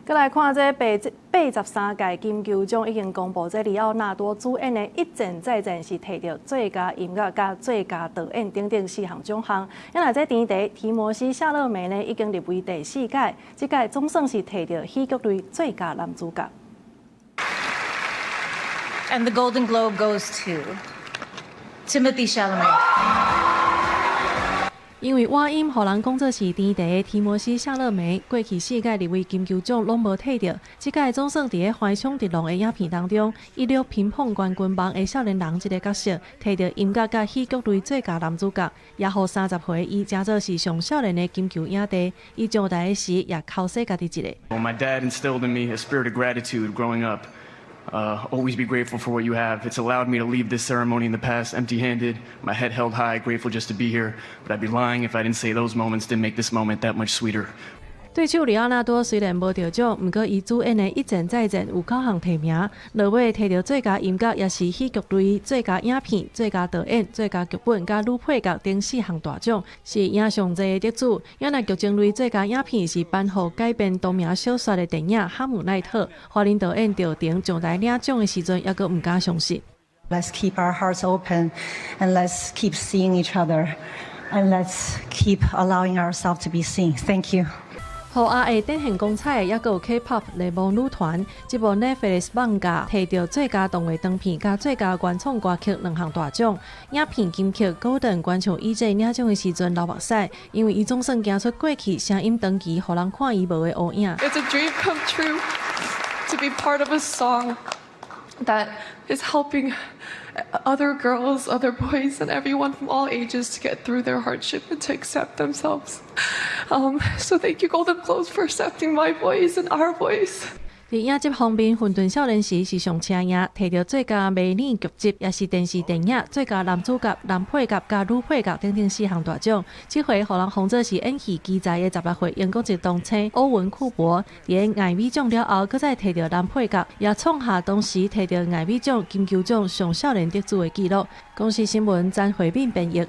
閣來看這83屆金球獎已經公布，這李奧納多主演的《一戰再戰》是提著最佳音樂佮最佳導演等等四項獎項。因為這甜茶提摩西夏勒梅呢已經入圍第四屆，這屆總算是提著戲劇類最佳男主角。 And the Golden Globe goes to Timothée Chalamet. 因為倚音，予人講做是甜茶的提摩西夏勒梅，過去四屆入圍金球獎攏無提著，這屆總算佇咧橫衝直撞的影片當中，一粒乒乓冠軍夢的少年人這个角色，提著音樂佮戲劇類最佳男主角，也予30歲伊成做是上少年的金球影帝。伊上台時也剾洗家己一下。 Well, my dad instilled in me a spirit of gratitude growing up. Always be grateful for what you have. It's allowed me to leave this ceremony in the past empty-handed, my head held high, grateful just to be here. But I'd be lying if I didn't say those moments didn't make this moment that much sweeter. 對手李奧納多雖然無得獎，毋過伊主演的《一戰再戰》有九項提名，落尾提著最佳音樂，也是戲劇類最佳影片、最佳導演、最佳劇本佮女配角等四項大獎，是贏上濟的得主。影若劇情類最佳影片是頒予改編同名小說的電影《哈姆奈特》，華人導演趙婷上台領獎的時陣，猶閣毋敢相信。 Let's keep our hearts open and let's keep seeing each other and let's keep allowing ourselves to be seen. Thank you. 予亞裔展現光彩的，猶閣有 K-pop 聯盟女團，這部 Netflix 放假提著最佳動畫長片佮最佳原創歌曲兩項大獎。影片金曲 Golden 關唱 EJ 領獎的時陣流目屎，因為伊總算行出過去聲音長期予人看伊無的烏影。 It's a dream come true to be part of a song that is helping other girls, other boys, and everyone from all ages to get through their hardship and to accept themselves. So thank you, Golden Globes, for accepting my voice and our voice. 佇影集方面，《混沌少年時》是上車贏，提著最佳迷你劇集，也是電視電影最佳男主角、男配角佮女配角等等四項大獎。這回予人封做是演戲奇才的16歲英國籍童星歐文庫珀，佇艾美獎了後，閣再提著男配角，也創下當時提著艾美獎、金球獎上少年得主的紀錄。公視新聞詹慧敏編譯。